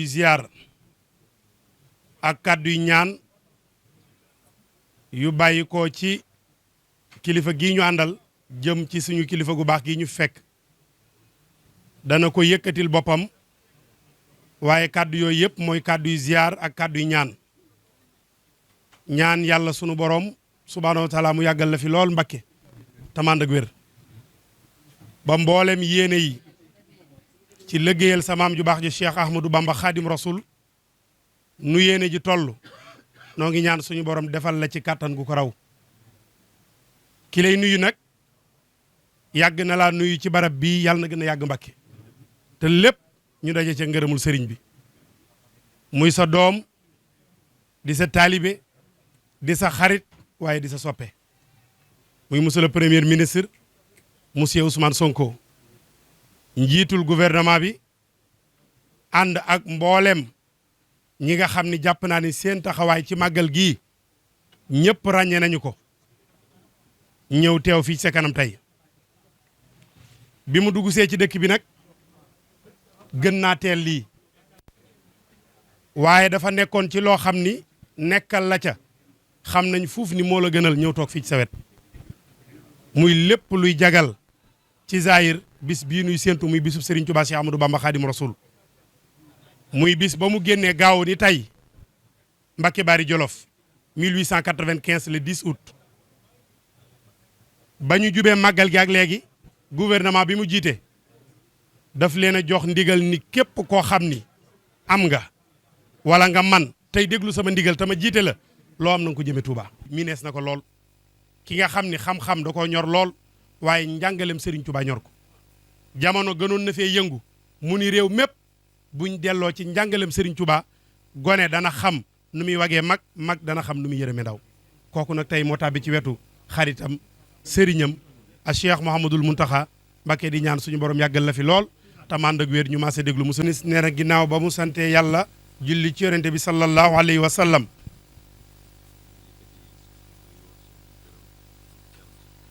ziar ak kàddu yu ñaan yu bàyyi ko ci kilifa gii ñu àndal jëm ci suñu kilifa gu baax gii ñu fekk dana ko yëkkatil boppam waaye kàddu yooyu yëpp mooy kàddu yu ziar ak kàddu yu ñaan yàlla sunu borom subhaanahu wa taala mu yàggal la fi lool Mbakke tamand ak wér ba mboolem yéene yi ci liggéeyal sa maam ju baax ji Cheikh Ahmadou Bamba Khadim Rasoul nu yéene ji toll noo ngi ñaan suñu borom defal la ci kàttan gu ko raw ki lay nuyu nag yàgg na laa nuyu ci barab bii yàlla na gën a yàgg Mbakke te lépp ñu daje ca ngërëmul sëriñ bi muy sa doom di sa taalibe di sa xarit waaye di sa soppe muy monsieur le premier ministre monsieur Ousmane Sonko njiitul gouvernement bi ànd ak mboolem ñi nga xam ni jàpp naa ni seen taxawaay ci màggal gii ñëpp ràññee nañu ko ñëw teew fii sa kanam tey bi mu dugg see ci dëkk bi nag gën naa teel lii waaye dafa nekkoon ci loo xam ni nekkal la ca xam nañ fuuf ni moo la gënal ñëw toog fii ci sa wet muy lépp luy jagal ci zahir bis bii nuy séentu muy bisub Serigne Touba Cheikh Amadou Bamba Khadim Rasoul muy bis ba mu génnee gaaw ni tey Mbacké Bari Jolof 1895 le 10 août ba ñu jubee màggal gi ak léegi gouvernement bi mu jiite daf leen a jox ndigal ni képp koo xam ni am nga wala nga man tey déglu sama ndigal tama jiite la loo am na nga ko jëme Touba miinees na ko lool ki nga xam ni xam-xam da koo ñor lool waaye njàngalem Serigne Touba ñor ko jamono gënoon na fee yëngu mu ni réew mépp buñ delloo ci njàngalem Serigne Touba gone dana xam nu muy wagee mag dana xam nu muy yërëme ndaw kooku nag tey moo tàbbi ci wetu xaritam sëriñam a Cheikh Mouhamadoul Mountakha Mbacké di ñaan suñu borom yàggal la fi lool tamand ak wér ñu maase déglu mu sunis nee na ginnaaw ba mu sante yàlla julli ci yonente bi sallallahu alayhi wa sallam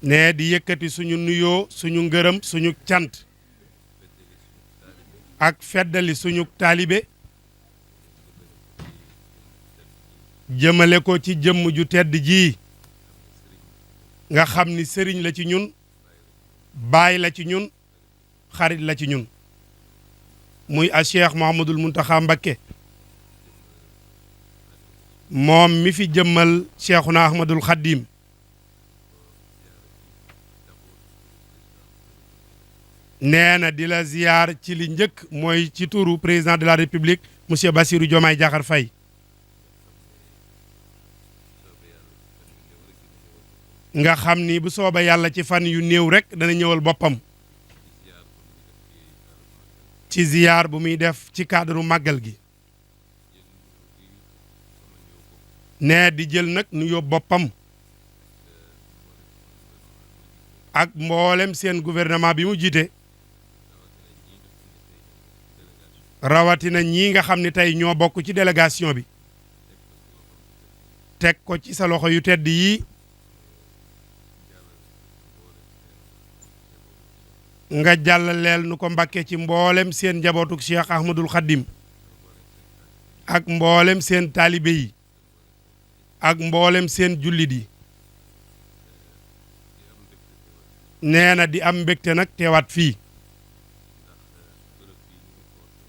ne di yëkkati suñu nuyoo suñu ngërëm suñu cant ak feddali suñu taalibe jëmale ko ci jëmm ju tedd ji nga xam ni sëriñ la ci ñun baay la ci ñun xarit la ci ñun muy a Cheikh Mouhamadoul Mountakha Mbacké moom mi fi jëmmal Cheikhuna Ahmadul Khadim nee na di la ziyaar ci li njëkk mooy ci turu président de la république monsieur Bassirou Diomaye Diakhar Faye nga xam ni bu sooba yàlla ci fan yu néew rek dana ñëwal boppam ci ziyaar bu muy def ci cadre màggal gi nee di jël nag nuyoo boppam ak mboolem seen gouvernement bi mu jiite rawatina ñii nga xam ne tey ñoo bokk ci délégation bi teg ko ci sa loxo yu tedd yii nga jàllaleel nu ko Mbacké ci mboolem seen njabootuk Cheikh Ahmadul Khadim ak mboolem seen taalibe yi ak mboolem seen jullit yi nee na di am mbégte nag teewaat fii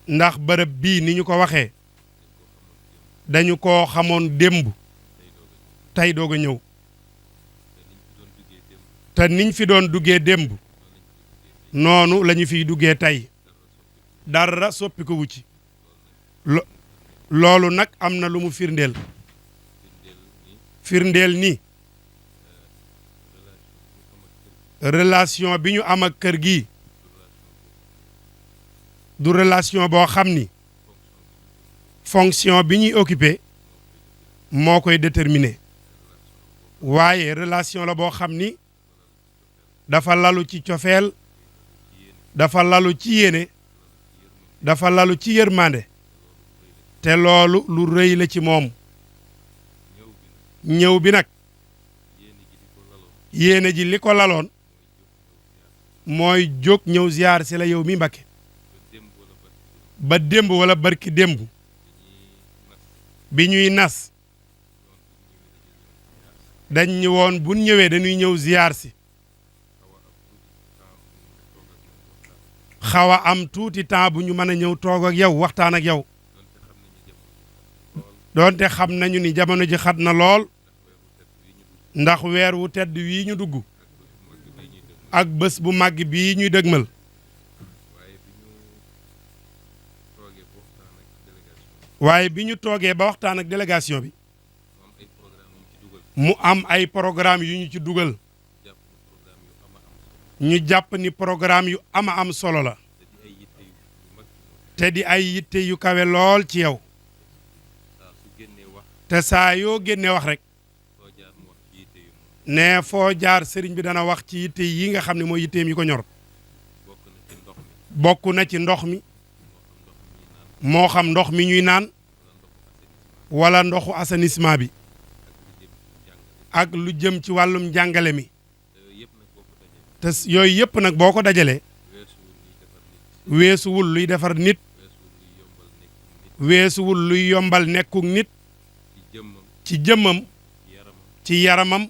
ndax bërëb bii ni ñu ko waxee dañu ko xamoon démb tey doog a ñëw te niñ fi doon duggee démb noonu la ñu fiy duggee tey dara soppi ko wu ci loolu nag am na lu mu firndeel ni relation bi ñu am ak kër gi du relation boo xam ni fonction bi ñuy occupé moo koy déterminer waaye relation la boo xam ni dafa lalu ci cofeel dafa lalu ci yéene dafa lalu ci yërmande te loolu lu rëy la ci moom ñëw bi nag yéene ji li ko laloon mooy jóg ñëw ziar si la yow mi Mbacké ba démb wala barki démb bi ñuy nas dañ ñu woon bu ñëwee dañuy ñëw ziyaar si xaw a am tuuti temps bu ñu mën a ñëw toog ak yow waxtaan ak yow doonte xam nañu ni jamono ji xat na lool ndax weer wu tedd wii ñu dugg ak bés bu màgg bii ñuy dëgmal waaye bi ñu toogee ba waxtaan ak délégation bi mu am ay programme yu ñu ci dugal ñu jàpp ni programme yu ama am solo la te di ay yitte yu kawe lool ci yow te saa yoo génnee wax rek ne foo jaar sëriñ bi dana wax ci yitte yi nga xam ne mooy yitteem yi ko ñor bokk na ci ndox mi moo xam ndox mi ñuy naan wala ndoxu assainissement bi ak lu jëm ci wàllum njàngale mi te yooyu yëpp nag boo ko dajalee weesuwul luy defar nit weesuwul luy yombal nekkuk nit ci jëmmam ci yaramam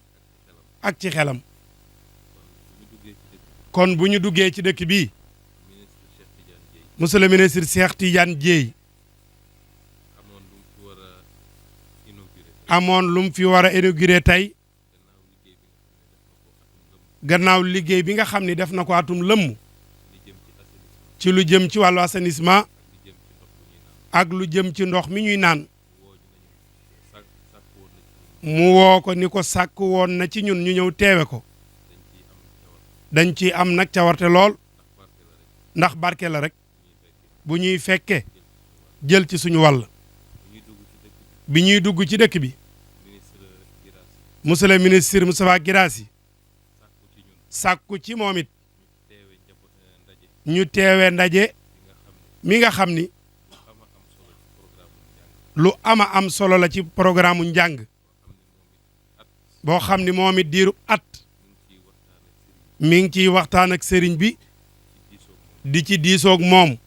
ak ci xelam kon bu ñu duggee ci dëkk bii monsieur le ministre Cheikh Tidiane Dièye amoon lu mu fi war a inauguré tey gannaaw liggéey bi nga xam ni def na ko atum lëmm ci lu jëm ci wàllu assainissement ak lu jëm ci ndox mi ñuy naan mu woo ko ni ko sàkk woon na ci ñun ñu ñëw teewe ko dañ ci am nag cawarte lool ndax barke la rek bu ñuy fekke jël ci suñu wàll bi ñuy dugg ci dëkk bi monsieur le ministre Moustapha Guirassy sàkku ci moom it ñu teewe ndaje mi nga xam ni lu ama am solo la ci programme njàng boo xam ni moom it diiru at mi ngi ciy waxtaan ak sëriñ bi di ci diisoog moom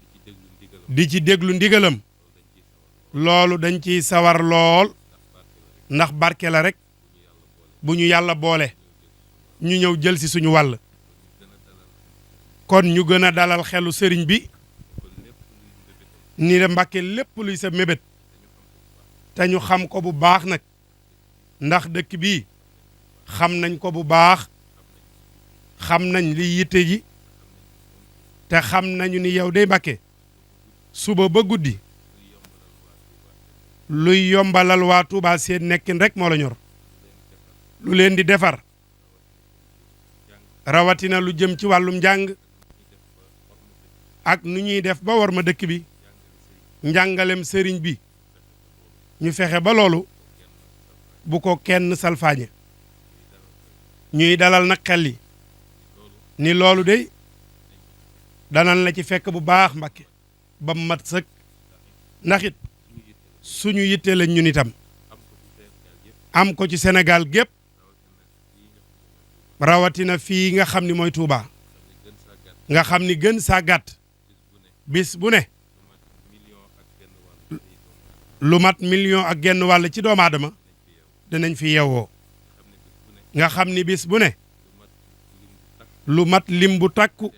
di ci déglu ndigalam loolu dañ ciy sawar lool ndax barke la rek bu ñu yàlla boole ñu ñëw jël si suñu wàll kon ñu gën a dalal xelu sëriñ bi ni de Mbàkke lépp luy sa mébét te ñu xam ko bu baax nag ndax dëkk bii xam nañ ko bu baax xam nañ li yitte ji te xam nañu ni yow day Mbàkke suba ba guddi luy yombalal waa Touba seen nekkin rek moo la ñor lu leen di defar rawatina lu jëm ci wàllum njàng ak nu ñuy def ba war ma dëkk bi njàngalem sëriñ bi ñu fexe ba loolu bu ko kenn salfaañe ñuy dalal nag xel yi ni loolu de danan la ci fekk bu baax Mbàkke ba mat sëkk ndax it suñu yitte lañ ñun itam am ko ci Sénégal gépp rawatina fii nga xam ni mooy Touba nga xam ni gën saa gàtt bis bu ne lu mat million ak genn wàll ci doomu aadama dinañ fi yeewoo nga xam ni bis bu ne lu mat lim bu takku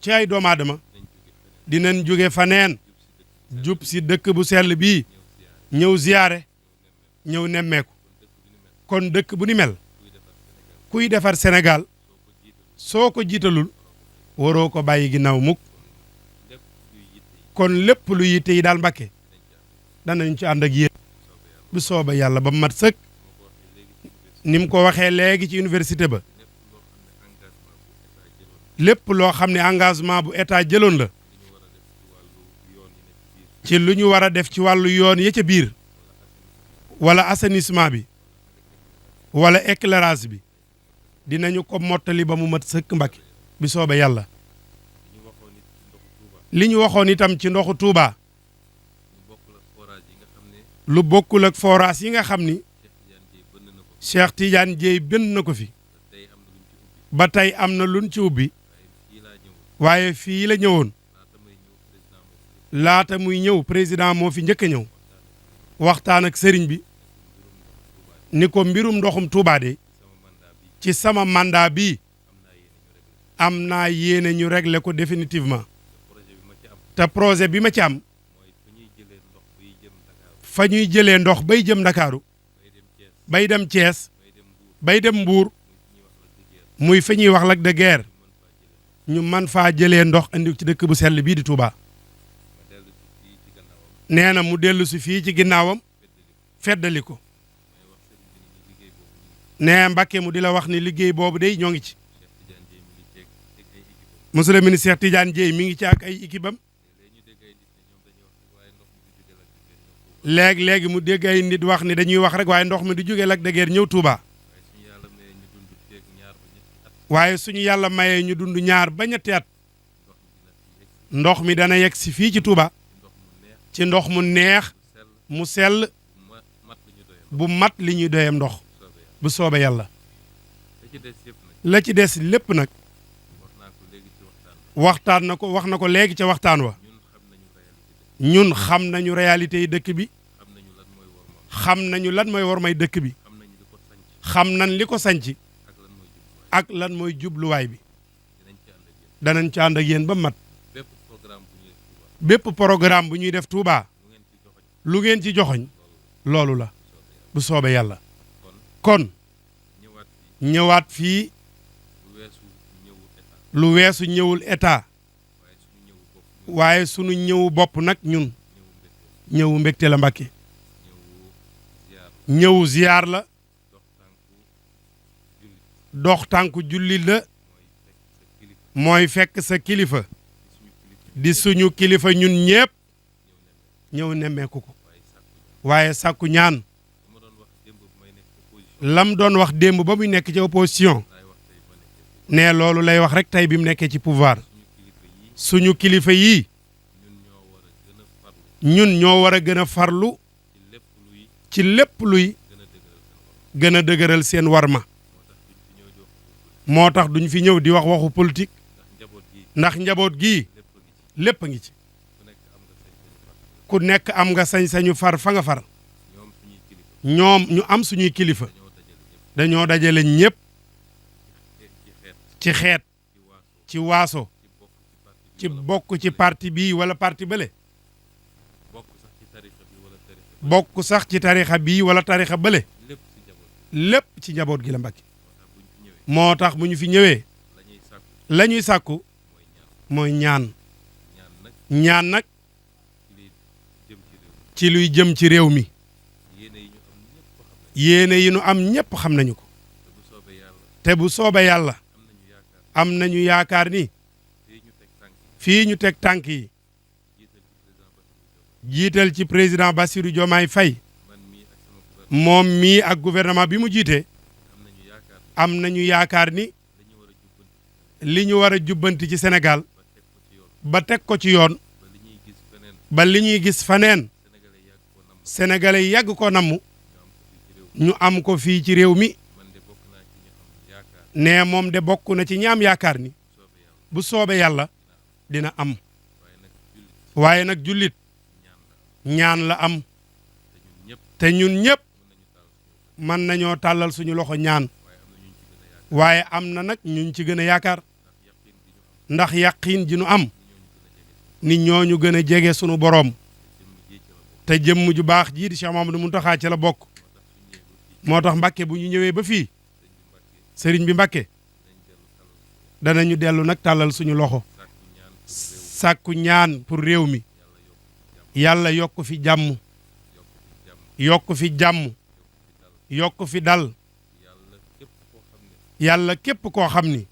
ci ay doomu aadama dinañ jóge faneen jub si dëkk bu sell bii ñëw ziyaare ñëw nemmeeku kon dëkk bu ni mel kuy defar Sénégal soo ko jiitalul waroo ko bàyyi ginnaaw mukk kon lépp lu yitte yi daal Mbàkke danañ ci ànd ak yéen bu sooba yàlla ba mat sëkk ni mu ko waxee léegi ci université ba lépp loo xam ne engagement bu état jëloon la ci lu ñu war a def ci wàllu yoon ya ca biir wala assainissement bi wala éclairage bi dinañu ko mottali ba mu mat sëkk Mbàkke bi soobe yàlla li ñu waxoon itam ci ndoxu Touba lu bokkul ak forage yi nga xam ni Cheikh Tidiane Dièye bënn na ko fi ba tey am na luñ ci ubbi waaye fii la ñëwoon laata muy ñëw président moo fi njëkk a ñëw waxtaan ak sëriñ bi ni ko mbirum ndoxum Touba de ci sama mandat bi am naa yéene ñu régler ko définitivement te projet bi ma ci am fa ñuy jëlee ndox bay jëm Ndakaaru bay dem Thiès bay dem Mbuur muy fi ñuy wax Lac de Guiers ñu man faa jëlee ndox andi ci dëkk bu sell bii di Touba nee na mu dellu si fii ci ginnaawam feddali ko nee Mbàkke mu di la wax ni liggéey boobu day ñoo ngi ci monsieur le ministre Cheikh Tidiane Dièye mi ngi ci ak ay équipe am léegi mu dégg ay nit wax ni dañuy wax rek waaye ndox mi du jógee Lac de Guiers ñëw Touba waaye suñu yàlla mayee ñu dund ñaar ba ñetti at ndox mi dana yegg si fii ci Touba ci ndox mu neex mu sell bu mat li ñuy doyam ndox bu soobee yàlla la ci des lépp nag waxtaan na ko wax na ko léegi ca waxtaan wa ñun xam nañu réalité yi dëkk bi xam nañu lan mooy war may dëkk bi xam nañ li ko sanc ak lan mooy jubluwaay bi danañ ci ànd ak yéen ba mat bépp programme bu ñuy def Touba lu ngeen ci joxoñ loolu la bu soobee yàlla kon ñëwaat fii lu weesu ñëwul état waaye sunu ñëwu bopp nag ñun ñëwu mbégte la Mbàkke ñëwu ziyaar la dox tànku jullit la mooy fekk sa kilifa di suñu kilifa ñun ñépp ñëw nemmeeku ko waaye sàkku ñaan lam doon wax démb ba muy nekk ci opposition ne loolu lay wax rek tey bi mu nekkee ci pouvoir suñu kilifa yii ñun ñoo war a gën a farlu ci lépp luy gën a dëgëral seen warma moo tax duñ fi ñëw di wax waxu politique ndax njaboot gii lépp a ngi ci ku nekk am nga sañ-sañu far fa nga far ñoom ñu am suñuy kilifa dañoo dajale ñépp ci xeet ci waaso ci bokk ci parti bii wala parti bële bokk sax ci tarixa bii wala tarixa bële lépp ci njaboot gi la Mbàkke moo tax bu ñu fi ñëwee la ñuy sàkku mooy ñaan nag ci luy jëm ci réew mi yéene yi nu am ñépp xam nañu ko te bu soobee yàlla am nañu yaakaar ni fii ñu teg tànk yi jiital ci président Bassirou Diomaye Faye moom mii ak gouvernement bi mu jiite am nañu yaakaar ni li ñu war a jubbanti ci Sénégal ba teg ko ci yoon ba li ñuy gis faneen sénégalais yàgg ko namm ñu am ko fii ci réew mi ne moom de bokk na ci ñaam yaakaar ni bu soobee yàlla dina am waaye nag jullit ñaan la am te ñun ñëpp mën nañoo tàllal suñu loxo ñaan waaye am na nag ñun ci gën a yaakaar ndax yàqiin ji nu am ni ñooñu gën a jege sunu boroom te jëmm ju baax jii di Cheikh Mamadou Mountakha ci la bokk moo tax Mbàkke bu ñu ñëwee ba fii sëriñ bi Mbàkke danañu dellu nag tàllal suñu loxo sàkku ñaan pour réew mi yàlla yokk fi jàmm yokk fi jàmm yokk fi dal yàlla képp koo xam ni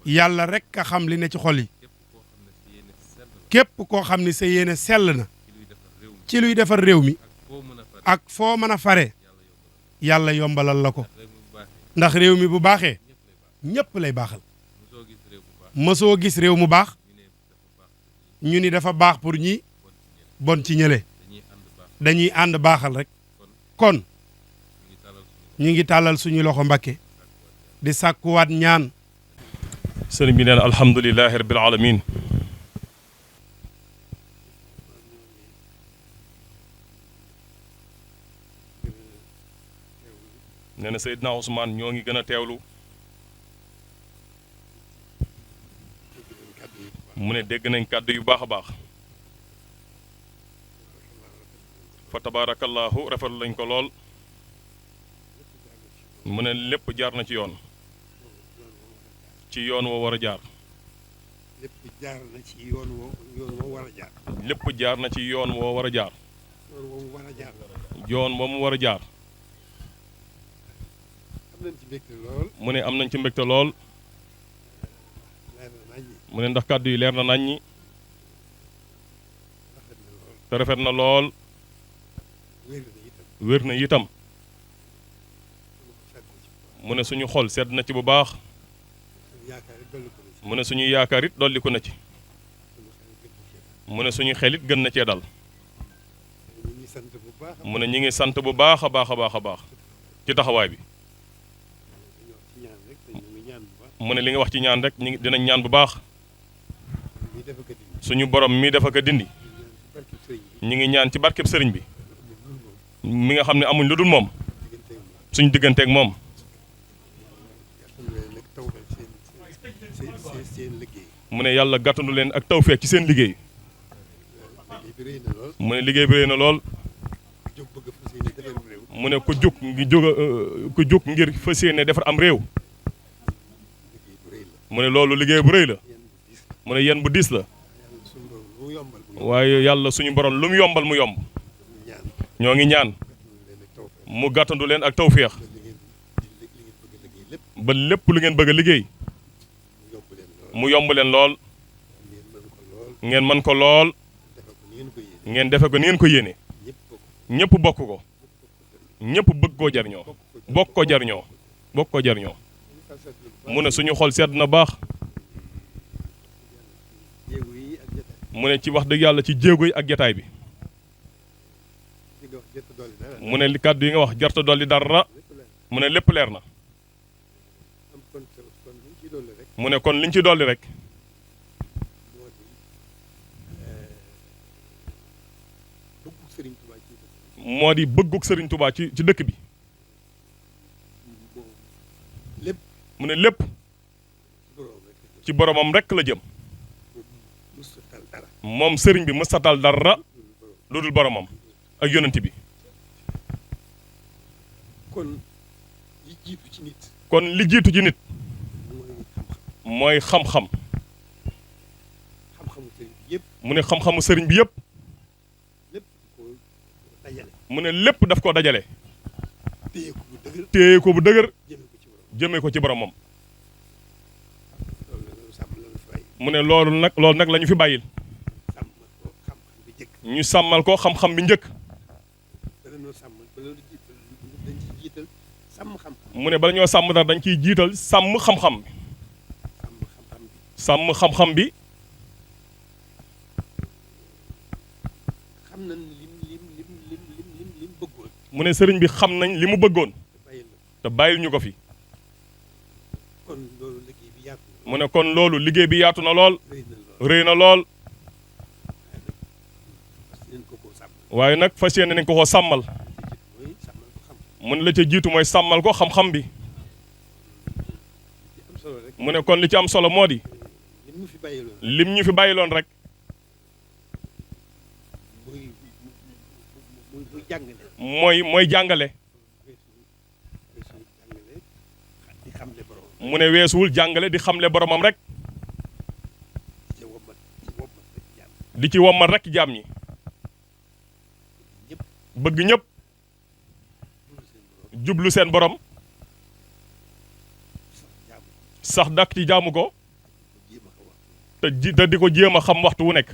yàlla rek a xam li ne ci xol yi képp koo xam ni sa yéene sell na ci luy defar réew mi ak foo mën a fare yàlla yombalal la ko ndax réew mi bu baaxee ñépp lay baaxal mësoo gis réew mu baax ñu ni dafa baax pour ñi bon ci ñële dañuy ànd baaxal rek kon ñu ngi tàllal suñu loxo Mbàkke di sàkkuwaat ñaan sëriñ bi neen alhamdulilahi rabbil alamin nee na Seydina Ousmane ñoo ngi gën a teewlu mu ne dégg nañ kàddu yu baax a baax fa tabaarakallaahu rafetlu lañ ko lool mu ne lépp jaar na ci yoon woo war a jaar lépp jaar na ci yoon woo war a jaar. lépp jaar na ci yoon woo war a jaar yoon woo mu war a jaar. yoon woo mu war a jaar am nañ ci mbégte lool. mu ne am nañ ci mbégte lool leer na nañ ñi. mu ne ndax kàddu yi leer na nañ ñi rafet na lool. te rafet na lool wér na itam. wér na itam suñu ko sedd na ci bu baax. mu ne suñu xol sedd na ci bu baax suñu yaakaar it dolli ko na ci. mu ne suñu yaakaar it dolliku na ci suñu xel gën mu ne suñu xelit na ci. gën na cee dal ñu ngi sant bu baax. mu ne ñi ngi sant bu baax a baax a baax a baax ci taxawaay bi dañoo wax ci ñaan rek te ñu ngi ñaan bu baax. mu ne li nga wax ci ñaan rek ñi ngi dinañ ñaan bu baax lii dafa ko dindi. suñu borom mi dafa ko dindi ñu ñaan ci barkeb sëriñ bi. ñi ngi ñaan ci barkeb sëriñ bi ñu dul moom. mi nga xam ne amuñ lu dul moom diggante ak moom. suñu digganteeg moom gàttal leen nag tawfeex seen liggéey. mu ne yàlla gàttandu leen ak tawfeex ci seen liggéey liggéey bi rëy na lool. mu ne liggéey bi rëy na lool jóg bëgg fas yéene defarum réew. mu ne ku jóg ngir fas yéene defar am réew liggéey bu rëy la. mu ne loolu liggéey bu rëy la yéen bu diis. mu ne yéen bu diis la yàlla suñu borom lu mu yombal bu ñu waaye yàlla suñu borom lu mu yombal mu yomb ñaan. ñoo ngi ñaan gàttal leen ak tawfeex. mu gàttandu leen ak tawféex ba li ngeen bëgg a liggéey lépp ba lépp lu ngeen bëgg a liggéey mu yomb leen mu lool. yomb leen lool ngeen mën ko lool. ngeen mën ko lool defe ko ni ngeen ko yéene. ngeen defe ko ni ngeen ko yéene ñëpp bokk. ñëpp bokk ko ñëpp bëgg koo jariñoo bokk ko jariñoo bokk ko jariñoo mu ne suñu xol sedd na baax jéego yi ak jotaay. mu ne ci wax dëgg yàlla ci jéego yi ak jataay bi li nga wax jot a dolli dara. mu ne li kàddu yi nga wax jarta dolli dara lépp leer. mu ne lépp leer na am kon li ñu ciy dolli rek. mu ne kon liñ ci dolli rek moo di bëggu Sëriñ Tuubaa ci moo di bëgguk Sëriñ Tubaa ci dëkk bi moom lépp mu ne lépp borom rek ci boromam rek la jëm musta tal dara. moom sëriñ bi mëstatal dara loolu borom. lu dul boromam ak yonent bi kon li jiitu ci nit kon li jiitu ci nit mooy xam-xam. mooy xam-xam xam-xamu sëriñ bi yëpp mu ne xam-xamu sëriñ bi yëpp lépp ko dajale. mu ne lépp daf koo dajale téye ko bu dëgër. téye ko bu dëgër jëme ko ci borom. jëmee ko ci boromam loolu la ñu sàmm la ñu fi bàyyi. mu ne loolu nag la ñu fi bàyyil sàmm ko xam-xam bi jëkk. ñu sàmmal ko xam-xam bi njëkk bala ñoo sàmm bala ñu jiital dañ ci jiital sàmm xam-xam. mu ne bala ñoo sàmm dara dañ ciy jiital sàmm xam-xam bi sàmm xam-xam bi. sàmm xam-xam bi xam nañ lim bëggoon. mu ne sëriñ bi xam nañ li mu bëggoon te bàyyil la te bàyyil ñu ko fi kon loolu liggéey bi yaatu na. mu ne kon loolu liggéey bi yaatu na lool rëy na lool. rëy na lool parce que nañ ko koo sàmm. waaye nag fas yéene nañ ko koo sàmmal mooy sàmmal ko xam. mu ne la ca jiitu mooy sàmmal ko xam-xam bi li am solo rek. mu ne kon li ci am solo moo di lim ñu fi bàyyiloon. lim ñu fi bàyyiloon rek muy jàngale. mooy jàngale di xamle borom. mu ne weesuwul jàngale di xamle boromam rek ci wommat rek jàmm. di ci wommal rek jaam ñi ñëpp bëgg ñëpp dund seen borom. jublu seen borom sax jaamu sax dakk ci jaamu ko ko jéem a ko wax. te di ko jéem a xam waxtu wu nekk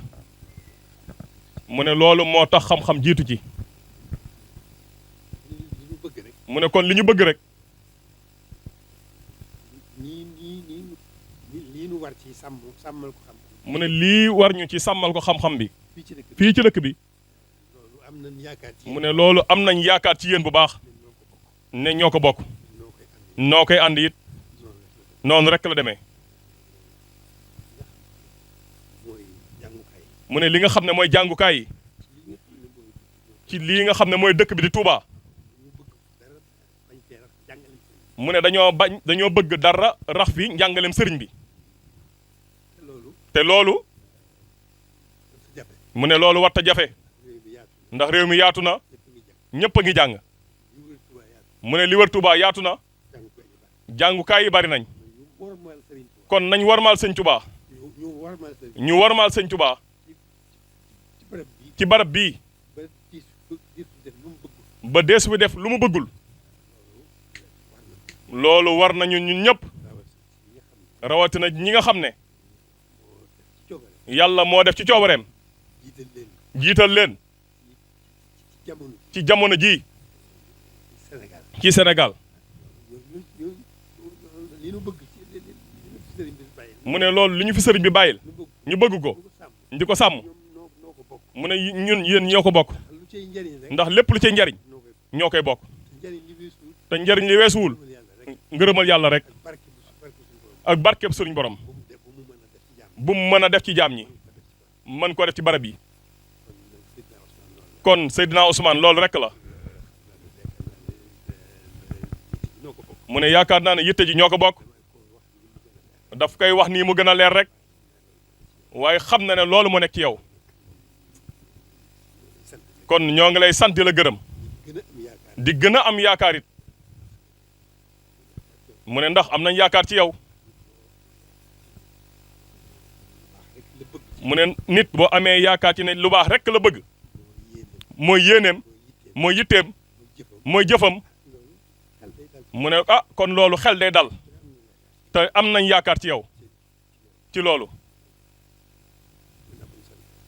mu ne loolu moo tax xam-xam jiitu ci li ñu bëgg rek. mu ne kon li ñu bëgg rek lii nu war ci sàmmal ko xam. mu ne lii war ñu ci sàmmal ko xam-xam bi fii ci dëkk bi fii ci dëkk bi loolu am nañ yaakaar ci. mu ne loolu am nañ yaakaar ci yéen bu baax ne ñoo ko bokk noo koy andi. noo koy ànd it noonu noonu rek rek la la demee mooy jàngukaay yi. mu ne li nga xam ne mooy jàngukaay yi ci lii nga xam ne mooy dëkk bi di Touba ñu bëgg dara bañ fee jàng mu ne dañoo bëgg dara rax fi njàngaleem sëriñ bi te loolu mu ne loolu warta jafe ndax réew mi yaatu na ñëpp a ngi jàng mu ne li wër Touba yaatu na jàngukaay yi bari nañ kon nañ warmaal sëñ Touba ñu warmaal sëñ Touba ci barab bii ba dees bi def lu mu bëggul loolu war nañu ñun ñëpp rawatina ñi nga xam ne yàlla moo def ci coobareem jiital leen ci jamono ji ci Sénégal mu ne loolu li ñu fi sëriñ bi bàyyil ñu bëgg ko di ko sàmm mu ne ñun yéen ñoo ko bokk ndax lépp lu cay njariñ ñoo koy bokk te njariñ li weesuwul ngërëmal yàlla rek ak barkeb sëriñ borom bu mu mën a def ci jaam ñi mën ko def ci barab yi kon Seydina Ousmane loolu rek la mu ne yaakaar naa ne yitte ji ñoo ko bokk daf koy wax nii mu gën a leer rek waaye xam na ne loolu moo nekk ci yow kon ñoo ngi lay sant la gërëm di gën a am yaakaar it mu ne ndax am nañ yaakaar ci yow mu ne nit boo amee yaakaar ci ne lu baax rek la bëgg mooy yéeneem mooy yitteem mooy jëfam mu ne ah kon loolu xel day dal te am nañ yaakaar ci yow ci loolu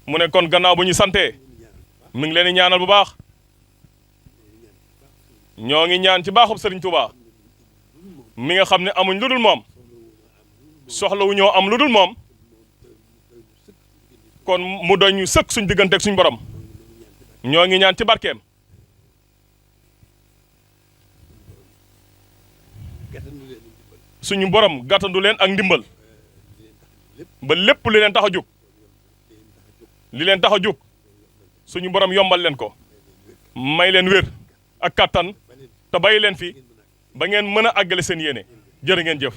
mu ne kon gannaaw bu ñu santee mi ngi leen di ñaanal bu baax ñoo ngi ñaan ci baaxub Sëriñ Tuubaa mi nga xam ne amuñ lu dul moom soxlawu ñoo am lu dul moom kon mu doy ñu sëkk suñ digganteeg suñ borom ñoo ngi ñaan ci barkeem suñu borom gàttandu leen ak ndimbal ba lépp li leen tax a jóg li leen tax a jóg suñu borom yombal leen ko may leen wér ak kattan te bàyyi leen fi ba ngeen mën a àggale seen yéene jërë ngeen jëf